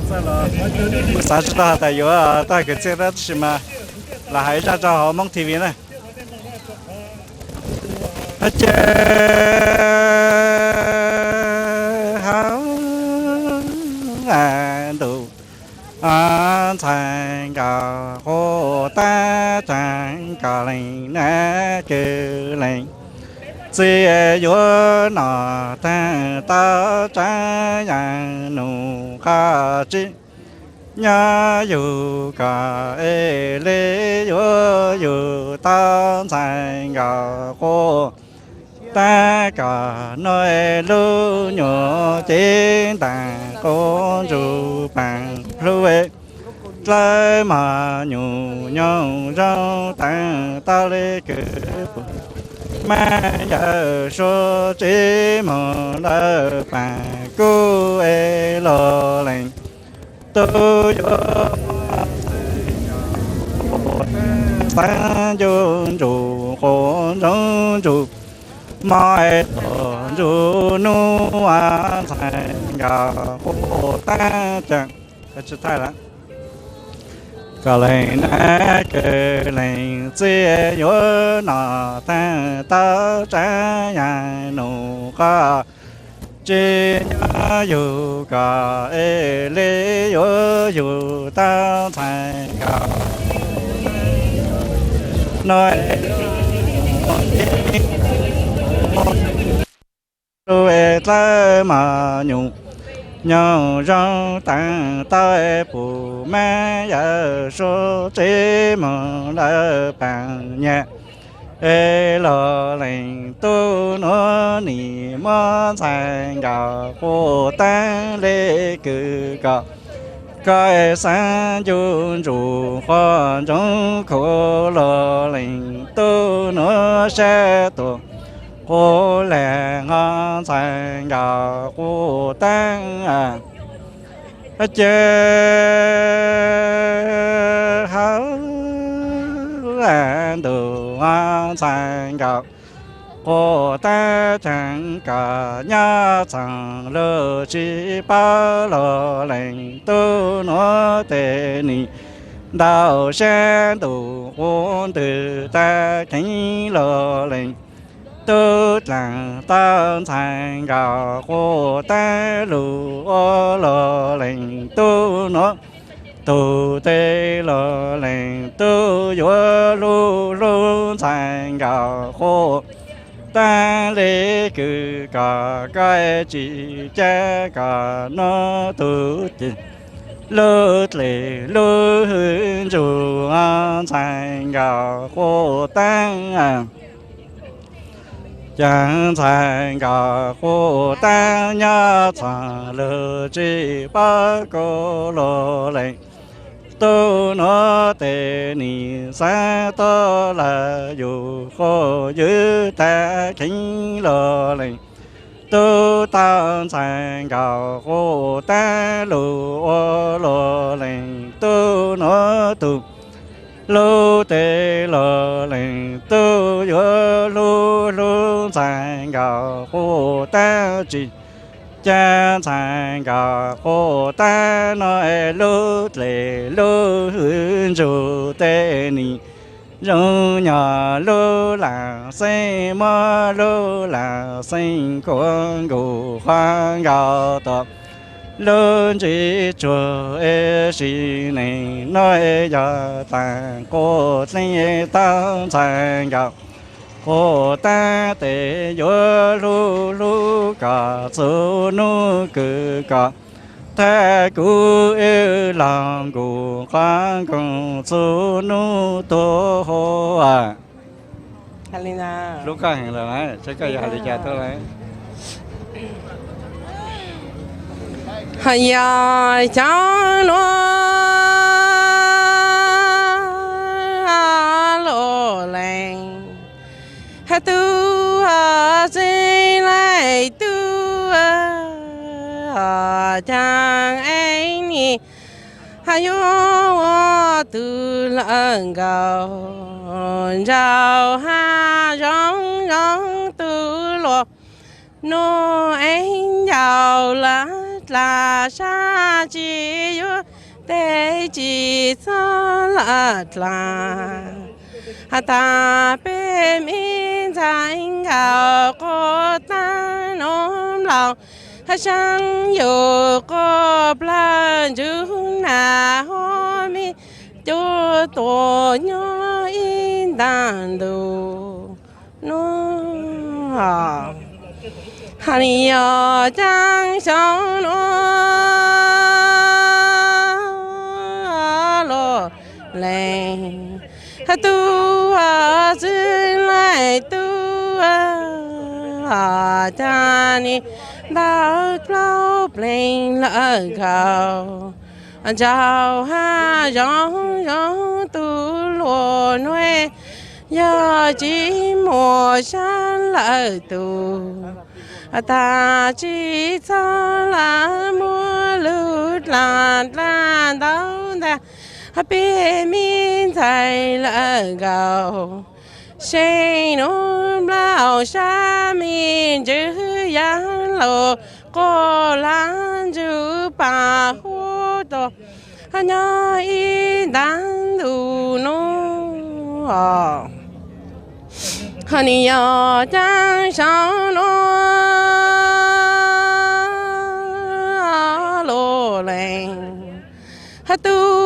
Xav tsis tau has tas yuav tau hais kwv txhiaj tab sis mas lam hais zaj rau hauv Hmoob T V na. Ces hauv ntuj ntxhais nkauj qus tab tseem kov leej nab kwv leej txiv yuav noj tag tau tsav yam num qab tsib. Nyob yug kom es li yuav yug tau ntxhais nkauj qus tab kom noj es lub nyuag cev ntais qub ntsug paas plhu dlawb mos nyuj nyoog zoo teev tau li kwv pum mab yawm suav tsev moog lawm paas kub es lug lees tub yuav xaav ncu ntsuj qus ntsoov ntsuj mog es tuaj ntsuj nub ntxhais nkauj qus tab tseem kom leej nab kwv leej txiv yuav noj tag tau tsav yam num qab tsib. Nyob yug kom es li yuav yug tau ntxhais nkauj noj lub es dlawb mos nyuj nyoog zoo teev tau es pum mab yawm suav tsev moog lawm paas nyag es lug lees tub nuav nim muab ntxhais nkauj qus tab li kwv kom koj es xaav ncu ntsuj qus ntsoov khuv lug lees tub nuav sab tuaj qub lag ho ntxhais nkauj qus tab ces hauv ntuj ho ntxhais nkauj qus tab tseem kom nyob txheej lug tsis paub lug lees tub nuav tes nim ntau sab ntuj qub ntwg tag kheev lug lees tub dlaag tau ntxhais nkauj qus tab lug ua lug lees tub nuav tug tes lug lees tub yuav lug hlub ntxhais nkauj qus tab li kwv kom koj tsis cab kom nuav tug ces lub dlej lub hwj ntsug ntxhais nkauj qus tab ces ntxhais nkauj qus tab nyob txheej lug tsis paub koj lug lees tub nuav tes nim xaav tuab lawm yug qub ywg tag kheev lug lees tub tau ntxhais nkauj qus tab lug ua lug lees tub nuav tug lub tes lug lees tub yuav lug hlub ntxhais nkauj qus tab tsis cab ntxhais nkauj qus tab nuav es lub dlej lub hwj ntsug tes nim zoo nyob lub lam xeeb muab lub lam xeeb khuam nkuj qhuav nkaus tom lub ntsig tsuag es sim neej nuav yog taag qub dlej tau ntxhais nkauj qus tab tes yuav lug hlub koj txhua nub kws koj thab kuv wb lug nkuj qhuav nkoog txhua nub tuab huv. Hlub koj heev lawm, saib koj yuav hais li cas tuaj lawm. Ho yog cov nuav lug lees tub txij lawm tub caag es nim yuav ua tug lawm nkaus nraug hab zoo zoo tug luas nuav es ncaus lawm dlaab sab tsi tes tsis txhob lam dlaag. Has tas peb me ntxhais nkaus quas taag nuav nplaum, has saab yug quas plaag ntsug nam huab me cua tuam nyob ib ntaag ntu nuav. Hos nws yog caag xyoo nuav lug lees, has tub txwj laim tub, has caag nws ntawm plaub pleeg lawm nkaus. Ntsauv hab zoo zoo tug hluas nuav, yog tsis muaj sab lawm tug, has tas tsis txhob lam muab lug dlaag dlaag ntau ntag. Has peb me ntxhais lawm nkaus, seej nuav nplaum sab me ntsug yaag lug quas laag ntsug paag huab tuam, has nyob ib ntaag ntu nuav. Hos nws yog caag xyoo nuav lug lees, has tub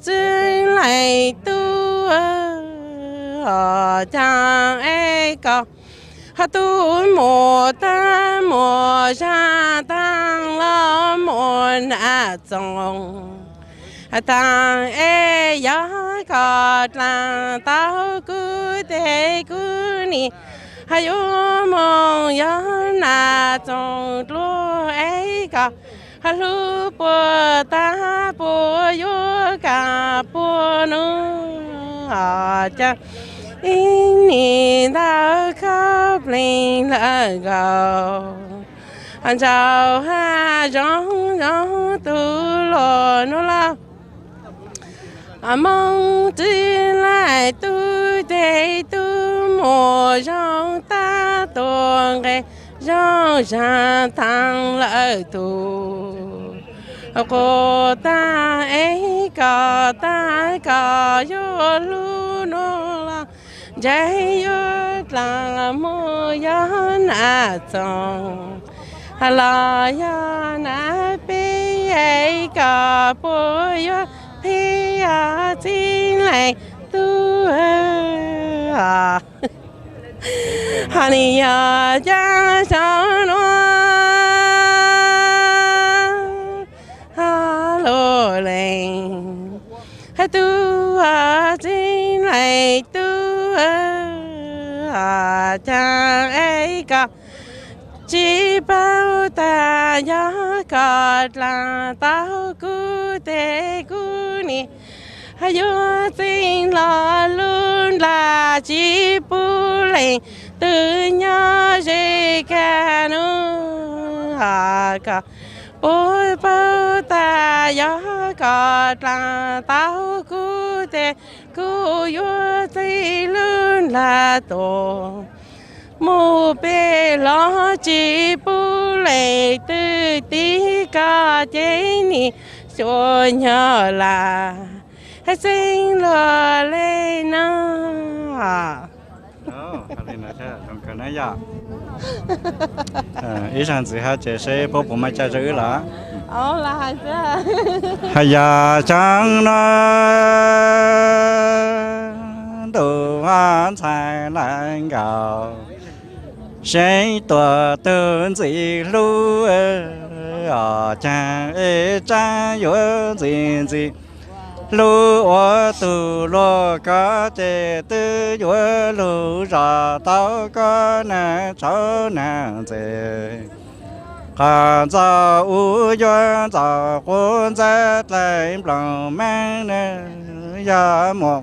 txwj laim tub, has caag es koj, has tub muaj taag muaj zag taag los muaj nam txoov, has taag es yog koj dlaag tau kuv tes kuv nim, has yuav moog yog nam txoov dlua es koj, has hlub puag taag puas yuav kaam puas nuav, has caag ib nim ntawm kaab pleeg lawm nkaus. Has ntsauv hab zoo zoo tug hluas nuav lug, moog txwj laim tub tes tub muaj zoo tab tuam nqe zoo zag taag lawm tug, quas taag es koj taag koj yuav hlub nuav los, ntshe yuav dlaag moog yog nam txoov, has los yog nam peb es koj puas yuav peb txwj laim tub. Hos nws yog caag xyoo nuav lug lees, has tub txwj laim tub, has caag es koj tsis paub tas yog koj dlaag tau kuv tes kuv nim, has yuav txeev los lub nplaag tsis pub leej twg nyob ze kag nuav, has koj puas paub tas yog koj dlaag tau kuv tes kuv yuav txeev lub nplaag tuam mus pem los tsis pub leej twg tiv koj ces nim xyuas nyog lam has xeeb luag le nuav. Ib zag ntxiv hab ces seb puab puas maj caj zaj wb los. Has yog caag nuav ntuj ntxhais lawm nkaus, seeb tuam tug ntxim hlub, os caag es tsaab yuav ntxim ntxim hlub ua tug luag koj ces twb yuav lug zog tau koj nag tshauv nag ntxeg. Qhov ntxoov ub yuav ntxoov quav ntxawg dlaim nplooj meej nws yog muaj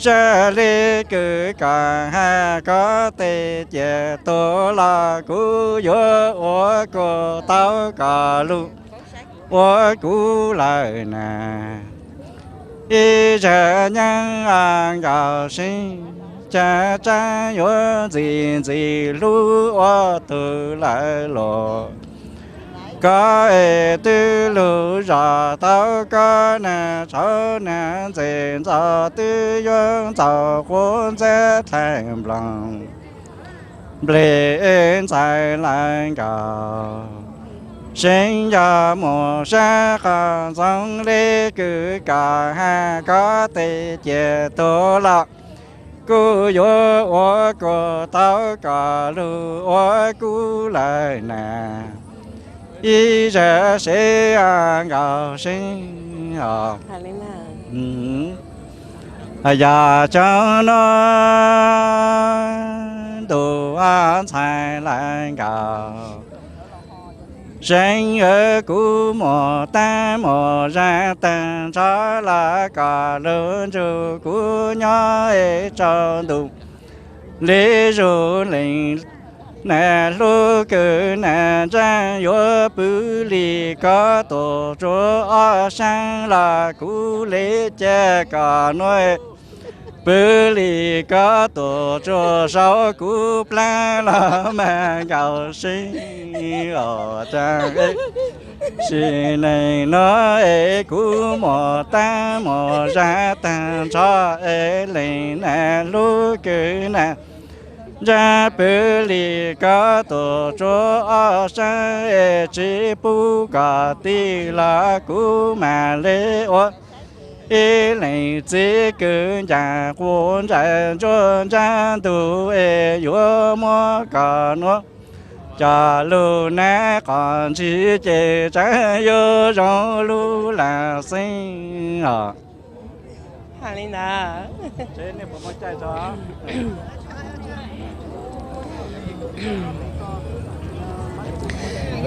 sab li kws koj has koj tes cia tuag los kuv yuav ua kuv tau koj lug ua kuv lawm na. Ib zag nyeeb nkaus seeb, caag tsaab yuav ntxim ntxim hlub ua tug lawm los. koj es twb lug zom tau koj nag tshauv nag ntxim ntxov twb yuav ntxaus quav ntxeb thaij nploos nplig ntxhais lawv nkaus. Seev yog mus sab qhov ntxoov li kws kom hab koj tes ciaj tuag los kuj yuav ua kuv tau kom lug ua kuv lawm na. Ib zag seb nkaus seev os. Yog cov no ntuj ntxhais lawv nkaus. Seev aw, kuv mus taag mus zag taag nrho los kom lug nrug kuv nyob es tsaus ntuj li zug leej. Nag hlub kws nag ntsab yuav pw li koj tuam tsuag ob sab los kuv le ca kom nuav pw li koj tuam tsuag saum kuv plaab los mas nkaus seev os. Sim neej no es kuv mus taag mus zag taag nrho es leej nag hlub kws nag ntsab pw li koj tuam tsuag ob sab es tsi pub kom tig los kuv mam le ua ib leej txiv kws ncaam quas ntsaj ntsuab ntsab ntug es yuav muab kom nuav coj lug nab qhov ntsis ces tsaam yuav zoo lug lam xeeb os.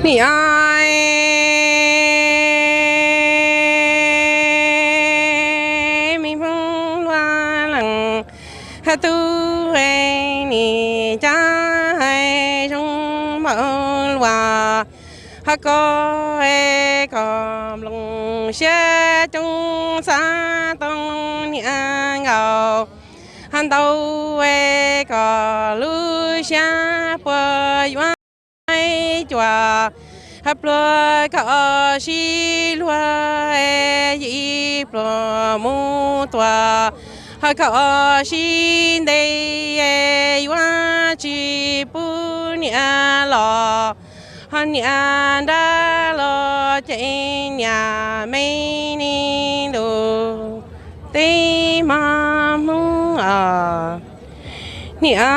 Nim o me Hmoob Luam Leej, hab tub nim caj hais zoo npaum luas, hab koj es koj nplooj siab coob xav tau niam nkaus, hab ntau es koj lub siab puas yuav faib cuam, hab pluag koj sib luag es yim pluag mus tuam, hab koj sib ntev es yuav tsis pub niam los, hab niam nrab los ces niam me ni ntuj teb mog Hmoob os. Nim o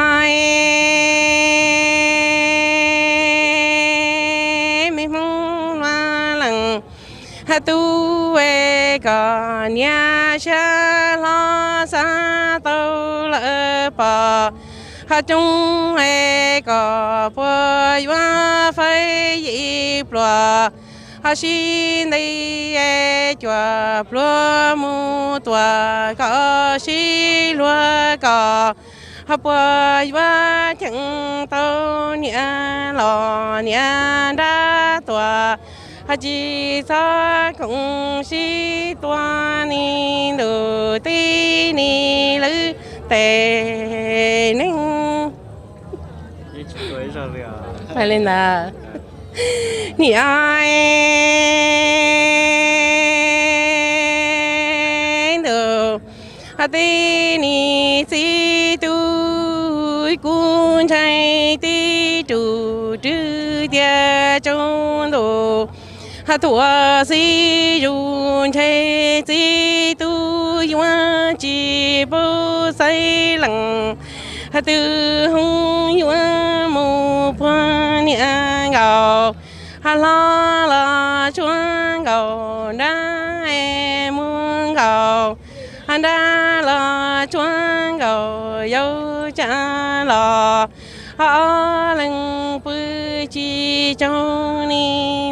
me Hmoob Luam Leej, hab tub es koj niam siab hlob xav tau lawv pog, hab coob es koj puas yuav faib yim pluag, hab sib ntev es cuam pluag mus tuam koj sib luag koj, hab puas yuav cheem tau niam los niam nrab tuam, hab tsis txhob koom sib tua ni ntuj teb ni lawv tej neeg. Li ntawd, nim o ntuj, hab teb ni txiv tub, kuv ntshai teb rus rwg tias tsaus ntuj, hab thuam xib zug ntshe txiv tub yuav tsis pub xaiv leej, hab twb hoob yuav mus puag niam nkaus, hab hlob los tshuav nkaus nrab es muag nkaus, hab nrab los tshuav nkaus yau tsav los, hab ob leeg pw tsis tsaug ni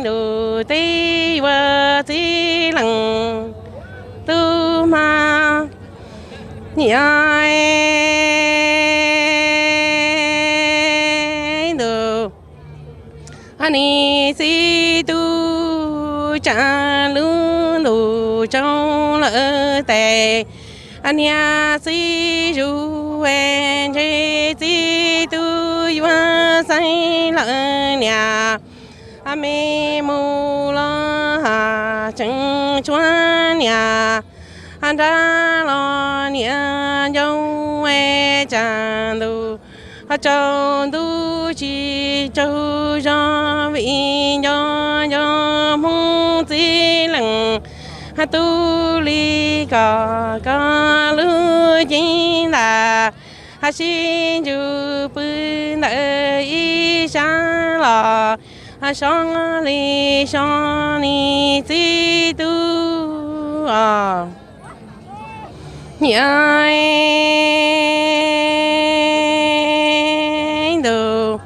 ntuj teb yuav txiv leej tub hmab. Nim o ntuj, hab nim txiv tub tsav lub ntuj tsaus lawm tes, hab niam xib zug es ntshe txiv tub yuav xaiv lawm niam, Me mus los ha tseem tshuav niam, ha nrab los niam ncauj es tsam ntuj, ha tsaus ntuj tsis tsaug zog vim nco nco Hmoob txiv leej, ha tu li kom koj lub cev ntas, ha sib ntsug pw ntawm ib sab los, ha so li so nis txiv tub os. Niam ntuj,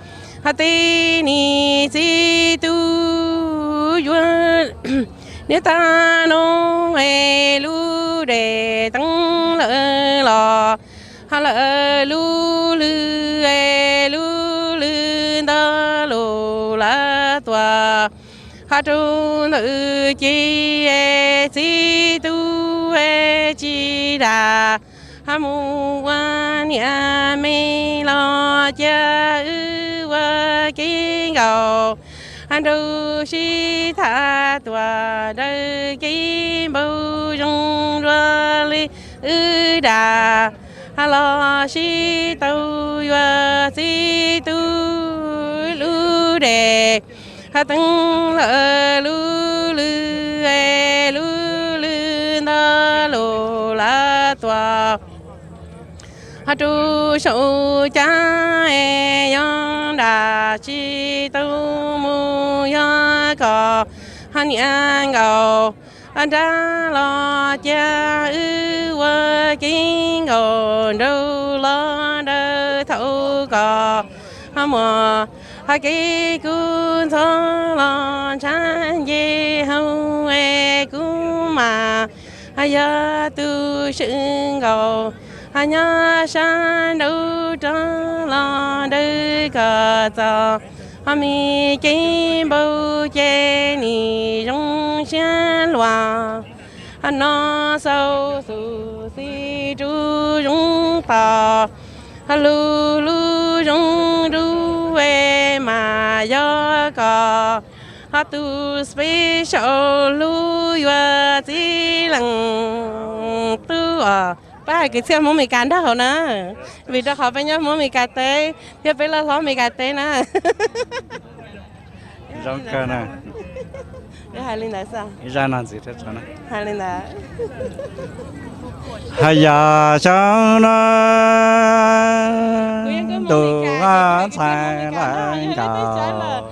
ha tib nis txiv tub yuav niam tab noo es lub dej teeb lawm los, ha lawm lub lwg es lub lwg ntawd los lawv tuaj, ha rau ntawm ces es txiv tub es tsis dag, ha mus ua niam me los cia wb ua kev nkaus, ha nraug sib tham tuaj daws kev npau zoo dua li wb dag, ha los sib tau yuav txiv tub lub dej, ha teeb lawm lub lwg es lub lwg ntawd los lawv tuaj, ha rau saum caj es yog dag tsis tau mus yog kom ha niam nkaus, ha nrab los cia wb ua kev nkaus nraug los daws thaum kom ha muaj, ha kev kub ntxhov los ntshav nce hau es kuv mas ha yog tus swm nkaus, ha nyob sab nraud rov los daws kom txog, ha me cev npau ces nim zoo siab luag, ha no xaus xus xis rub zoo tau, ha lug lub zoo rub es mas yog kom ho tus special hlub yuav txiv leej tub os. Pab hais kwv txhiaj Hmoob Mes Kas nrog hauv na, vim rau qhov peb nyob Hmoob Mes Kas teb thiab peb loj hlob Mes Kas teb na. Zoo kawg na. Hais li ntawd xwb. Zaj no ntxiv thiab tso na. Hais li ntawd. Hais yog xyoo no ntuj ntxhais lawv nkaus,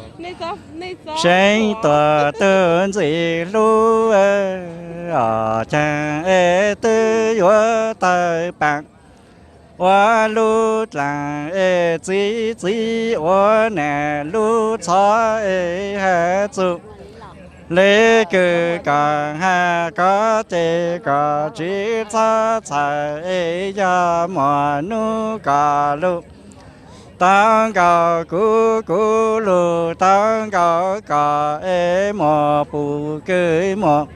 seev tuaj tus ntxim hlub, os caag es twb yuav tawg paam ua lub dlaag es txiv txiv ua nam lub txhob es hab txuj le kws kom hab koj ces kom tsis txhob txhawj es yog muaj nub kom lug tau nkaus kuv, kuv lug tau nkaus koj es muaj pum kws muaj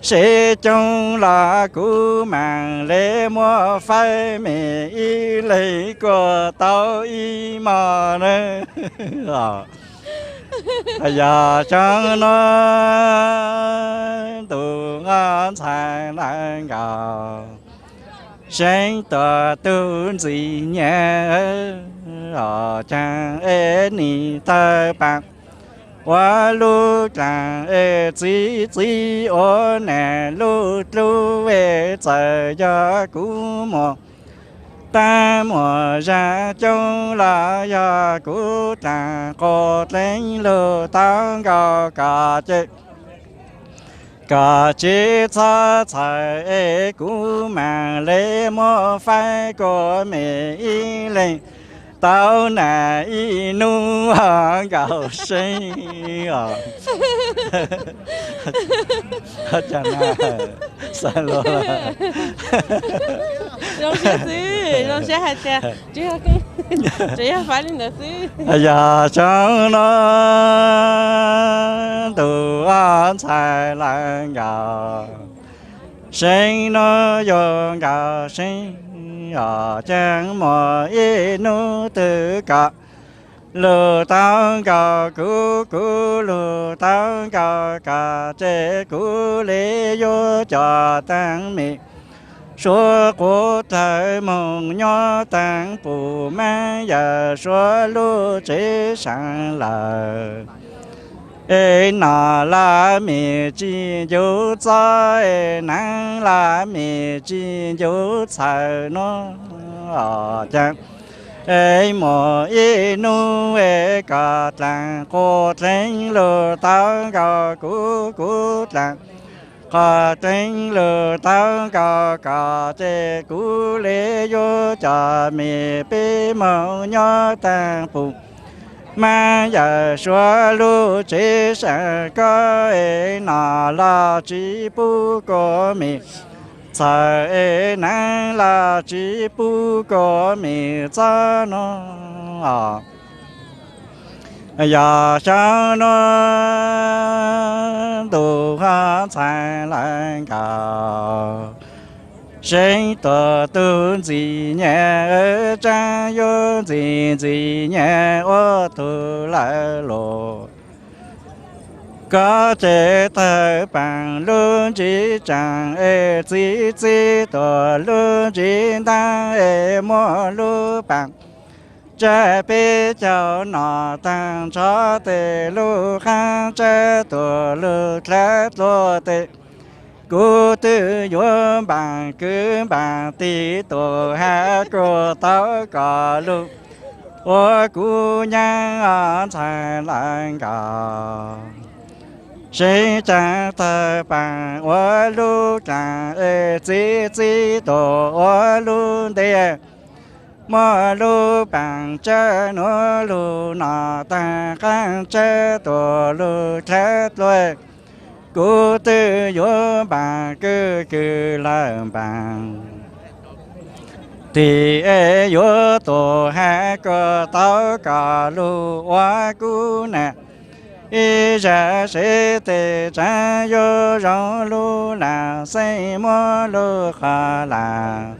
sib coob los kuv maam le muab faib me ib leeg kuas tau ib mos na. Yog xyoo no ntuj ntxhais lawv nkaus, seev tuaj tus ntxim nyam, os caag es nim tawg paam ua lub dlaag es txiv txiv ua nam lub dlub es txawm yog kuv muaj taag muaj zag coob los yog kuv dlaag quas dleev lug tau nkaus koj ces kom tsis txhob txhawj es kuv maam le muab faib kuas me ib leeg tau nam ib nub nkaus seev os. Xav luag, zoo siab xwb, zoo siab hais tias tsuas yog faib li ntawd xwb. Yog xyoo no ntuj ntxhais lawv nkaus, seev no yuav nkaus seev os, caag muaj ib nub twg kom Lug tau nkaus kuv, kuv lug tau nkaus koj, ces kuv le yuav cov teeb meem suav quav dlawg moog nyob teeb pum, Maab Yawm Suav lub tsev seem lawm. Es nom laj mem tsis ncuv txob, es neeb laj mem tsis ncuv txhawv nuav, caag es muaj ib nub es koj dlaag quas dleeb lug tau nkaus kuv, kuv dlaag quas dleeb lug tau nkaus koj, ces kuv le yuav cov mem peb moog nyob teeb pum, Maab Yawm Suav lub tsev seem koj, es nom laj tsis pub kuv mem txhawv, es neeb laj tsis pub kuv mem txob nuav. Yog xyoo nuav ntuj ho ntxhais lawv nkaus, seeb tuam tug ntxim nyam, tsaab yuav ntxim ntxim nyam ua tug lawv lug. Koj ces tawg paam lub ntsig tsaam, es txib txib tuam lub ntsig ntaab, es muab lub paam tsawg peb caug nom taag nrho tes, lub qaab tsawg tuam lug dlawg dlua tes, kuv twb yuav npaam kwv npaam tij tuam has kuas tau koj lug ua kuv nyaab, ntxhais lawv nkaus. Seeb caag tawg paam ua lub dlaag, es txib txib tuam ua lub ntiag, muab lub paam tsawg nuav lug nom taag qaab tsawg tuam lug dlawg dlua, kuv twb yuav npaam kwv kwv lawm npaam tij, es yuav tuam has kuas tau koj lug ua kuv nam. Ib zag seb tes tsaam yuav zoo lug lam xeeb, muab lub qhov lam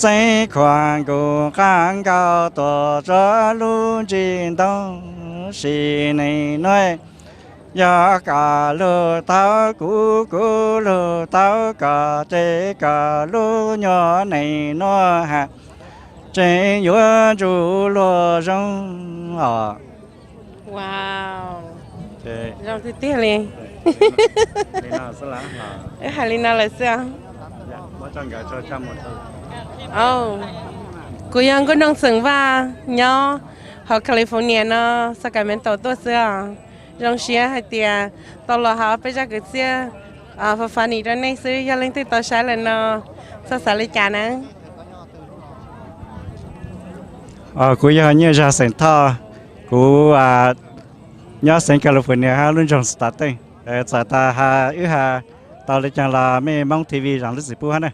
xeeb khuam nkaus qaab nkaus tuam tsuav lub ntsig ntoo. Sim neej nuav yog koj lug tau kuv, kuv lug tau koj, ces koj lub nyuas neej nuav has tseem yuav ntsug luag zoo os. Zoo tiag tiag li. Wb hais li no lawm xwb os. Kuv yog Nkauj Noog Xeem Vaj, nyob hauv California no, Sacramento tuaj xwb os. Zoo siab hais tias tau los hauv peb zaj kwv txhiaj fa fani rau nej xwb. Yog leej twg tau saib lawm no, txhob xav li cas na. Kuv yog Nyiaj Zag xeem Thoj, kuv nyob xeev California hab lub nroog Stockton. Txawm tas has wb has tau li caag los mej Moob T V zaam lub txim pub hab na.